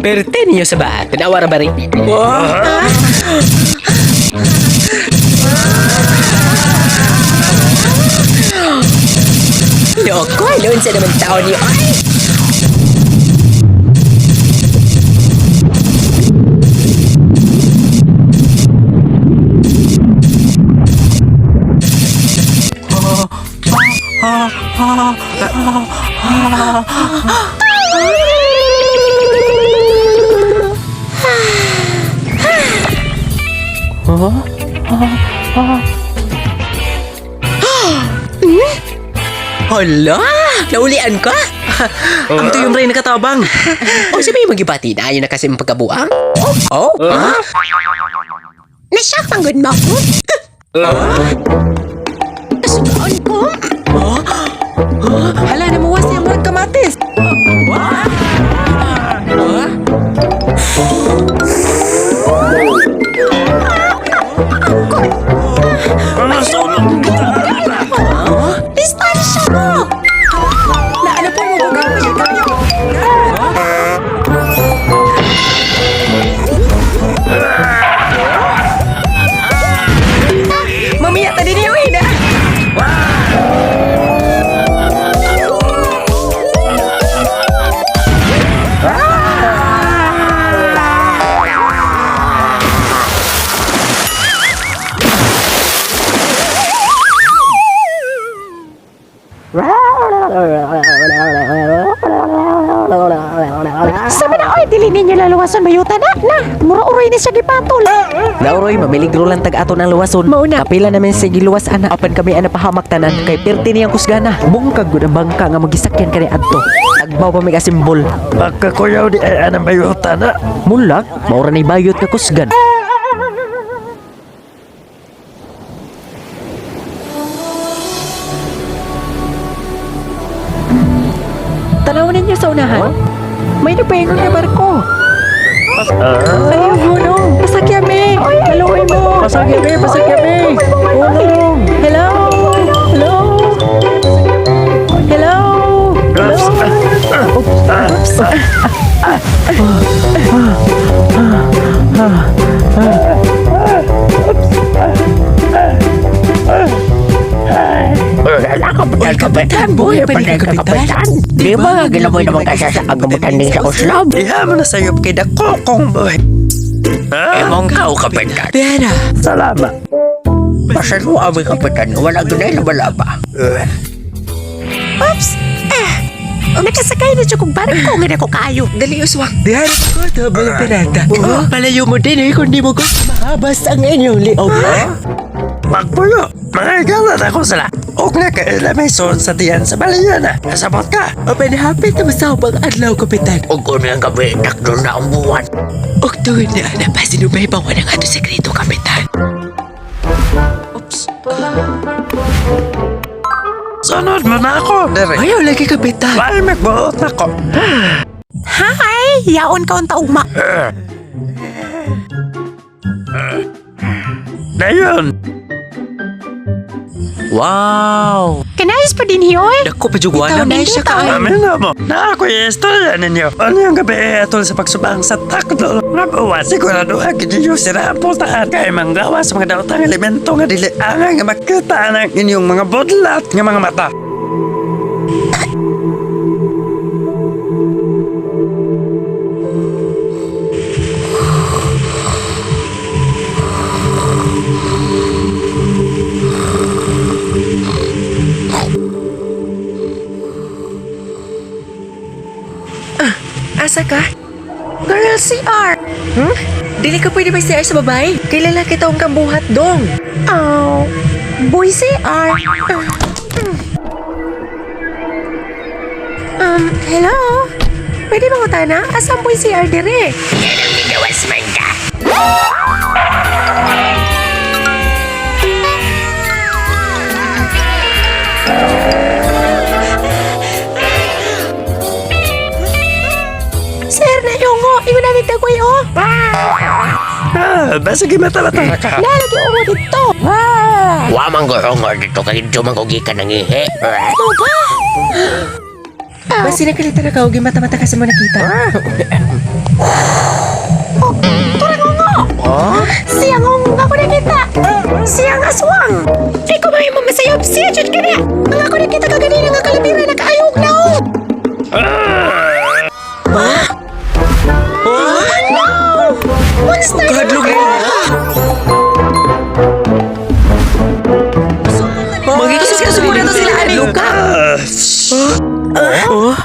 Perte ninyo sa ba? Tanawa ra ba rin? Loko, loon sa naman tao niyo. Ay! Hala! Naulian ka? Ang tuyong rin nakatabang. O sabi mo gibati na ayon na kasi ang pagkabuang? Oh? Oh? Ha? Nasyak manggod mo. Kasugaan ko. Hala, namuwas niya murag kamatis. Distansya mo. Naano po mo, bugat mo siya kayo. Mamiya, tadi niyo na. Sama na oy, dili ninyo laluwason bayuta na. Na, mura uroy ni siya gipatol. Lauroy, mamiligro lang tag ato ng luwason. Mauna. Kapila namin sa giluwas ana. Apan kami ana pahamak tanan. Kay pirti niyang kusgana. Bungkag gud ang bangka nga magisakyan kani adto. Tagbaw pa may kasimbol. Pagkakuyaw di ay anang bayuta na. Mulag, maura ni bayot ka kusgan. Tanaw ninyo sa unahan. May napaingon nga barko. Ayaw, gunong. Pasakyame. Haluin mo. Pasakyame, pasakyame. Gunong. Hello. Hello. Hello. Hello. Kapitan, buhay pa ni Kapitan. Di ba, gilaboy naman kasi sa kagamutan din sa Oslob? Diha mo na sayop kay dako kong buhay. Emong kao, Kapitan. Diana. Salamat. Basta mo ami, Kapitan. Wala ginay na wala pa. Oops. Eh, nakasakay na siya kung barko nga ko kaayo. Dali uswak. Diyan ko to, mga pirata. Palayo mo din eh, kung di mo gusto mahabas ang inyong liog. Magpuyo. Mga galat ako sila. Og nakailamay son sa tiyan sa baliyana. Nasabot ka. Open happy to sa ubang adlaw, Kapitan. Ug unang gabi, takdo na ang buwan. Og tungod na napasinubay pa ko ng ato sekreto, Kapitan. Oops. Sunod mo na ako. Dere. Ayaw lagi, Kapitan. Ay, magbuot ako. Hi, yaon ka unta ugma. Dayon. Wow! Kanayos pa din hiyoy. Dako pa jugwana. Ikaw na siya ka. Amin na mo. Na ako yung istorya ninyo. Ano yung gabi eh, atol sa pagsubang sa takdo nga buwan. Sigurado ang ninyo sira ang pultahan. Kay manggawa sa mga daotang elemento nga dili angay nga makita ang inyong mga budlat nga mga mata. Asa ka? Girl, CR. Hmm? Dili ka pwede may CR sa babae. Kay lalaki taong kambuhat dong. Oh, boy CR. Hello? Pwede ba ko tana? Asa ang boy CR dire? Gawas man ka. Sir, na yungo. Ingon namin tagoy, oh. Ah, basig mata-mata ka. Lalagi ungo dito. Wa man ko hongo dito kay di man ko gikan ng ihi. Ano ba? Basi nakalitan na ka og mata-mata ka sa mo nakita. Siya ngong ako nakita. Siya nga aswang. Di ko may mamasayop siya jud ka na. Ang ako nakita ka ganina nga kalabira nakaayog na oh. No! Monster! Kahadlok na. Magiging sila na to sila ani. Luka. Oh.